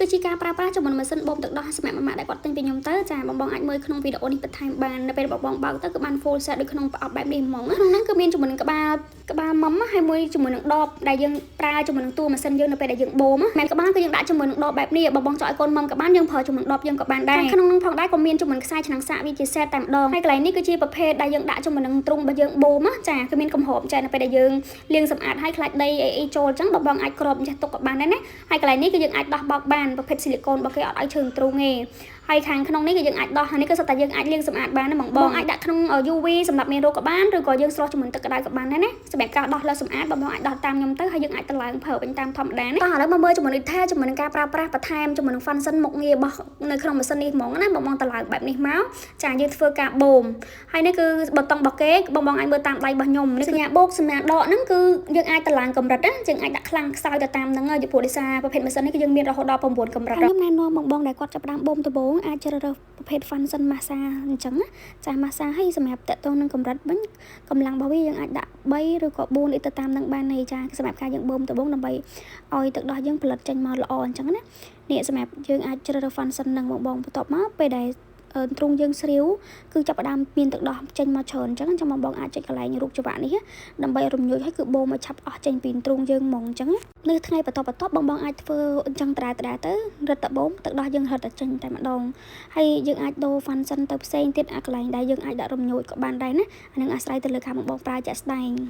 គឺជាការប្រើប្រាស់ជាមួយម៉ាស៊ីនបូមទឹកដោះសម្រាប់ម៉ាក់ដែលគាត់ទិញពីខ្ញុំទៅចាបងបងអាចមើលក្នុងវីដេអូនេះបន្ថែមបាននៅពេលបងបងបើកទៅគឺបាន full set ដូចក្នុងប្រអប់បែបនេះហ្មងក្នុងហ្នឹងគឺមានជាមួយនឹងក្បាលក្បាលមុំហើយមួយជាមួយនឹងដបដែលយើងប្រើជាមួយនឹងតួម៉ាស៊ីនយើងនៅពេលដែលយើងបូមមែនក្បាលគឺយើងដាក់ជាមួយនឹងដបបែបនេះបងបងចង់ឲ្យកូនមុំក៏បានយើងប្រើជាមួយនឹងដបយើងក៏បានដែរក្នុងហ្នឹងផងដែរក៏មានជាមួយនឹងខ្សែឆ្នាំងសាកវាជា set តែម្ដងហើយកន្លែងនេះគឺជាប្រភេទដែលយើងដាក់ជាមួយនឹងទ្រុងរបស់យើងបូមចាគឺមានកំហប់ចានៅពេលដែលយើងលាងសម្អាតហើយខ្លាចដីអីអីចូលអញ្ចឹងបងបងអាចគ្របចេះទុកក៏បានដែរណាហើយកន្លែងនេះគឺយើងអាចដោះបោកបានប្រភេទស៊ីលីកូនរបស់គេអត់ឲ្យឈើទ្រូងទេហើយខាងក្នុងនេះគឺយើងអាចដោះហើយនេះគឺសុទ្ធតែយើងអាចលាងសម្អាតបានណាបងបងអាចដាក់ក្នុង UV សម្រាប់មានរោគក៏បានឬក៏យើងស្រុះជាមួយទឹកក្តៅក៏បានដែរណាសម្រាប់ការដោះលើសម្អាតបងបងអាចដោះតាមខ្ញុំទៅហើយយើងអាចតម្លើងប្រើវិញតាមធម្មតាណាតោះឥឡូវមកមើលជាមួយនឹងថាជាមួយនឹងការប្រើប្រាស់បន្ថែមជាមួយនឹង function មុខងាររបស់នៅក្នុងម៉ាស៊ីននេះហ្មងណាបងបងតម្លើងបែបនេះមកចាយើងធ្វើការបូមហើយនេះគឺប៊ូតុងរបស់គេបងបងអាចមើលតាមដៃរបស់ខ្ញុំនេះសញ្ញាបូកសញ្ញាដកហ្នឹងគឺយើងអាចតម្លើងកម្រិតណាយើងអាចដាក់ខ្លាំងខ្សោយទៅតាមហ្នឹងហើយព្រោះដោយសារប្រភេទម៉ាស៊ីននេះគឺយើងមានរហូតដល់9កម្រិតខ្ញុំណែនាំបងបងដែលគាត់ចាប់ផ្ដើមបូមដំបូងអាចជ្រើសរើសប្រភេទ function massage អញ្ចឹងណាចា massage ឲ្យសម្រាប់តកតងនឹងកម្រិតវិញកម្លាំងរបស់វាយើងអាចដាក់3ឬក៏4អីទៅតាមនឹងបានហើយចាសម្រាប់ការយើងបូមដំបូងដើម្បីឲ្យទឹកដោះយើងផលិតចេញមកល្អអញ្ចឹងណានេះសម្រាប់យើងអាចជ្រើសរើស function នឹងបងបងបន្ទាប់មកពេលដែលទ្រូងយើងស្រាវគឺចាប់ផ្ដើមមានទឹកដោះចេញមកច្រើនអញ្ចឹងអញ្ចឹងបងបងអាចចុចកន្លែងរូបច្រវាក់នេះដើម្បីរំញោចឲ្យគឺបូមឲ្យឆាប់អស់ចេញពីទ្រូងយើងហ្មងអញ្ចឹងនៅថ្ងៃបន្តបន្ទាប់បងបងអាចធ្វើអញ្ចឹងដដែលដដែលទៅរឹតតែបូមទឹកដោះយើងរត់តែចេញតែម្ដងហើយយើងអាចដូរ function ទៅផ្សេងទៀតអាកន្លែងដែលយើងអាចដាក់រំញោចក៏បានដែរណាអានឹងអាស្រ័យទៅលើការបងបងប្រើជាក់ស្ដែង។